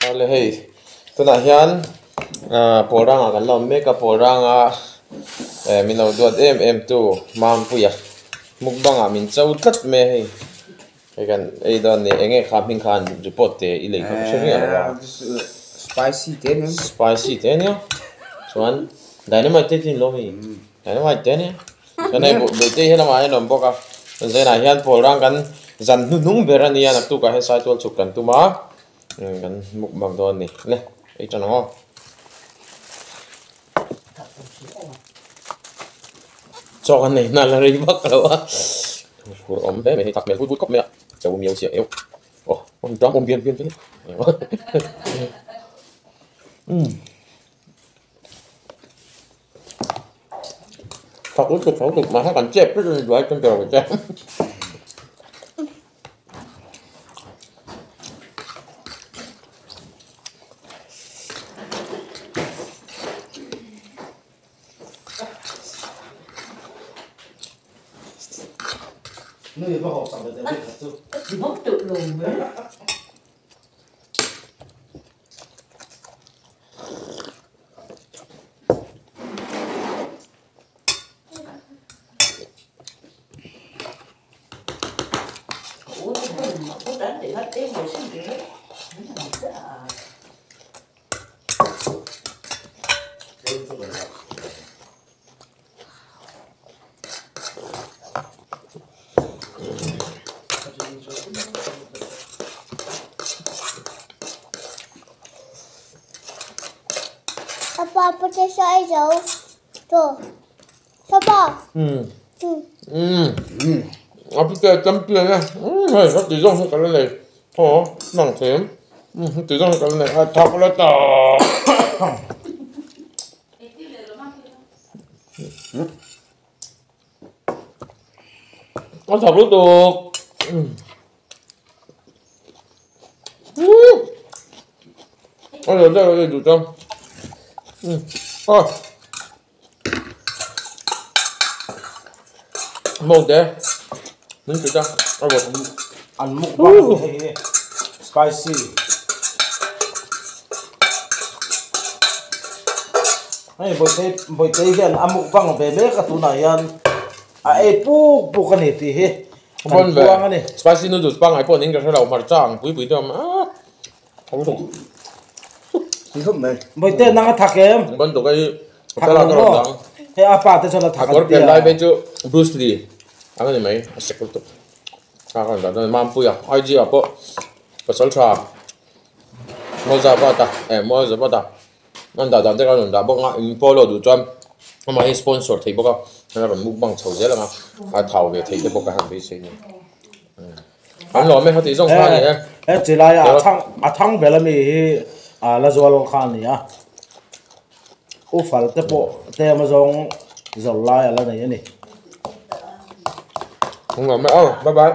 Awle hei tunah hian ah pawl rangah kan la awm mek a pawl ranga eh min lo duat em em tu Mampuia mukbang ah min cho tlat mai a hei hei kan ei dawn a ni eng nge kha hming khan report te i lei kha ka hre miah lo a spicy te ania spicy te ania chuan dynamite te chu in lo mi dynamite te ania chuan hei buaitei hi lamah hian a awm bawk a zainah hian pawl rang kan zan hnuhnung ber a nia naktukah hian saitual chhuk kan tum a. Kan mukbang dawn a ni le ei tan ang aw. Chaw kan nei hna la rei vak lo a fur awm hle mai hei tak hmel vut vut khawp mai a cho miau chiah eu aw awm tang awm bian bian bian umm thak lutuk thak lutuk mahse kan chep vek a ni duai chuan ber che. A pite champion e hei ka tih zawng hi ka la nei aw nang them ka tih zawng hi ka la nei a thak la ta a thak lutuk a lian deuh a duh chuan aw. Mawngte min ṭut a a vawt an mukbang a ni hei hi spicy hei bawihte bawihte hian a mukbang ve mek a tunah hian a ei puk puk a ni tih hi kan puang a ni spicy noodles pangngai pawh niin ka hre lo hmarcha ang pui pui te a awm a Bawihte nang a thak em? Thak lo maw? Hei a pa te chuan a thak an ti a. Lai phei chu Bruce Lee ang a ni mai a sek lutuk. A kan dah dawn Mampuia IG ah pawh pasal tha Mawzavata eh Mawzavata an dah dan te kha a rawn dah bawk a in follow duh chuan amah hi sponsor thei bawk a a rawn mukbang chho zel ang a a thau ve thei te bawk a han beisei ni. An lawm e, heti zawng kha a ni e. He chi laia a thang a thang ber ami hi a la zual kha a ni a. U fal te pawh tlem azawng zawrh lai a la nei a ni. An lawm e aw, bye bye.